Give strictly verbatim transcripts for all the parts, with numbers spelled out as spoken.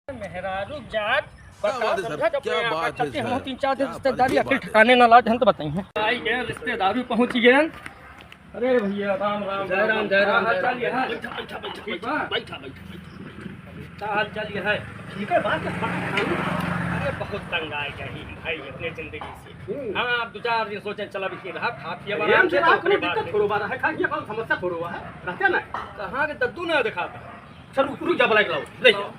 मेहरारू जात, क्या बात है सर? समझा, जब क्या मैं यहाँ बात है चलते हैं, सर? तीन चार दिन क्या बात है? रिश्तेदारी, ये आखिर बात है। ठिकाने ना लाज, हम तो बताई हैं। आई गए, रिश्तेदारी पहुँच गए। अरे भैया, राम राम, जय राम, जय राम, हाँ, जय राम। चलिए, हाँ। बैठा, बैठा, बैठा, ठीक बा? बैठा, बैठा, बैठा। का हाल चाल ये है? ठीक है, बात तो बड़ा खाली। अरे, बहुत तंग आ गया ही भाई अपने जिंदगी से। हम्म। हाँ, अब दो चार दिन सोचे, चला भी रहा, खा पिया अरे, आराम से हमसे रहा, बात कोनो करे, बात दिक्कत नहीं। थोड़ो बा रहा है, खाइए, कौन समस्या थोड़ो बा है, रहते ना। कहाँ के दद्दू ना दिखाता। सर, रुक, रुक जा, बुलाए के लाओ, ले जा।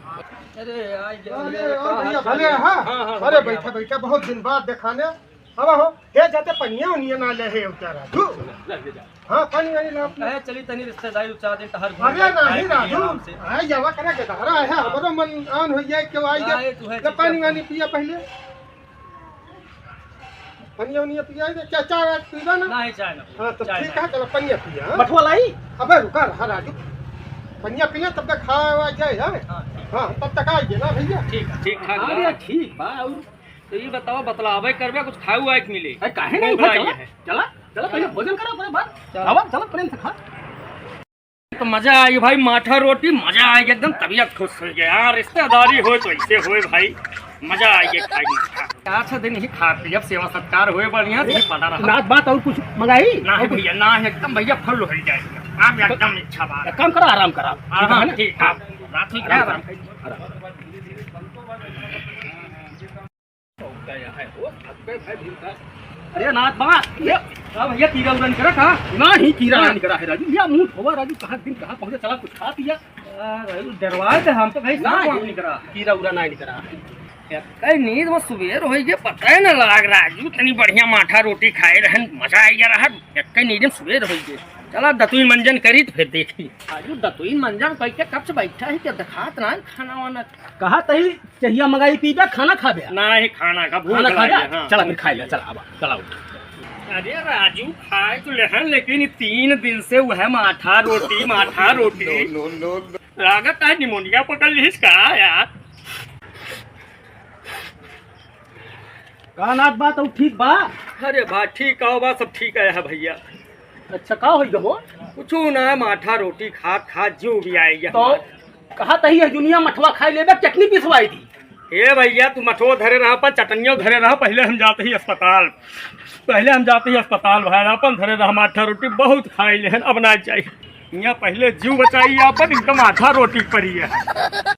अरे, आ गया, अरे, अरे, ओ का भैया, हाल भले, चाल है? हाँ? हाँ, हाँ, अरे, बढ़िया। बैठा, बैठा, बहुत दिन बाद देखाने। अब हो, हे जाते पनिया उनिया ना ले है उतारा। धू। ले, ले जा। हाँ, पानी वानी ला अपने। कहे चली तनी रिश्तेदारी उचार दिन तहर घर अरे, जाए, नहीं, खाए पिए राजू। आराम से। आए जावा करे के दहरा है, हाँ। हमरो मन आन हो जाए, क्यों आई अरे, जाए? तू है ले, ठीक पानी है। वानी पिया पहले। पनिया उनिया पिया दे, चाय, चाय आज पीबा ना? नहीं, चाय ना। हाँ, तो चाय ठीक ना। है, चलो, पनिया पिया, हाँ? बठुआ लाई? अबे, रुका रहा, राजू। पनिया पी ले, तब तक खावा जाए, हाँ? हाँ, ठीक। हाँ, तब तक आइए ना, भैया। ठीक है, ठीक ठाक हाँ, बा। भैया, ठीक बा, और तो ये बताओ, बतलावे करबे, कुछ खाऊ आए के मिले? अरे, काहे नहीं, भूख भाई, लगी चला, है। चला, चला, पहले भोजन करा, ओकरे बाद चला। आवा, चला, प्रेम से खा। तो मजा आई भाई, माठा रोटी, मजा आई, एकदम तबीयत खुश हो गया। हाँ, रिश्तेदारी होए तो ऐसे होए भाई, मजा आई गया खाए में। चार छह दिन ही खा पी, अब सेवा सत्कार होए बढ़िया से, पता रहा। ना बात और कुछ मंगाई? ना और कुछ? भैया, ना, एकदम भैया फुल हो जाए, आप एकदम इच्छा बात। एक काम करा, आराम करा। हाँ, ठीक है हाँ, ना? ठीक, आप रात ही आराम आराम करा। आराम। अरे नाथ बा, ये, अब भैया कीड़ा उड़ा निकला का? ना ही कीड़ा ना हाँ। निकला है राजू, ये मुंह धोवा राजू, कहाँ दिन कहाँ पहुँचा, चला कुछ खा पिया। आ, राजू, डरवा दे हम तो भाई, ना, सांप वाप ये निकला है। कीड़ा उड़ा ना निकला है। कई नींद में सुबेर हो गया, पता ही ना लाग राजू, इतनी बढ़िया माठा रोटी खाए रहन, मजा आ गया रहा, कई नींद में सुबेर हो गया। चला दतुई मंजन करी तो फिर देखी। राजू, दतुई मंजन कई के कब से बैठा है, क्या दिखात ना है खाना वाना? कहा तही चहिया मंगाई पीबे, खाना खाबे? नाही, खाना खा, भूख खाना खा लागे, जा। हाँ। चला, फिर खाई ले, चला, आवा, चला, उठ। अरे राजू, खाए तो लेहन, लेकिन ई तीन दिन से वह माठा रोटी, माठा रोटी। No, no, no, no। लागत है निमोनिया पकड़ लिहिस का यार? का नाथ बा, तू ठीक बा? अरे बा, ठीक आओ बा, सब ठीक है भैया। अच्छा, का होई गो? कुछ ना, माठा रोटी खात खात जीव भी आई गया तो हमार। कहा तही है दुनिया मठवा खाई लेबे, चटनी पिसवाई दी। ए भैया, तू मठो धरे रहा, अपन चटनियों धरे रहा। पहले हम जाते ही अस्पताल, पहले हम जाते ही अस्पताल भाई, अपन धरे रहा माठा रोटी, बहुत खाई लेहन, अब ना जाई। यहाँ पहले जीव बचाई अपन, इनका माठा रोटी पड़ी है।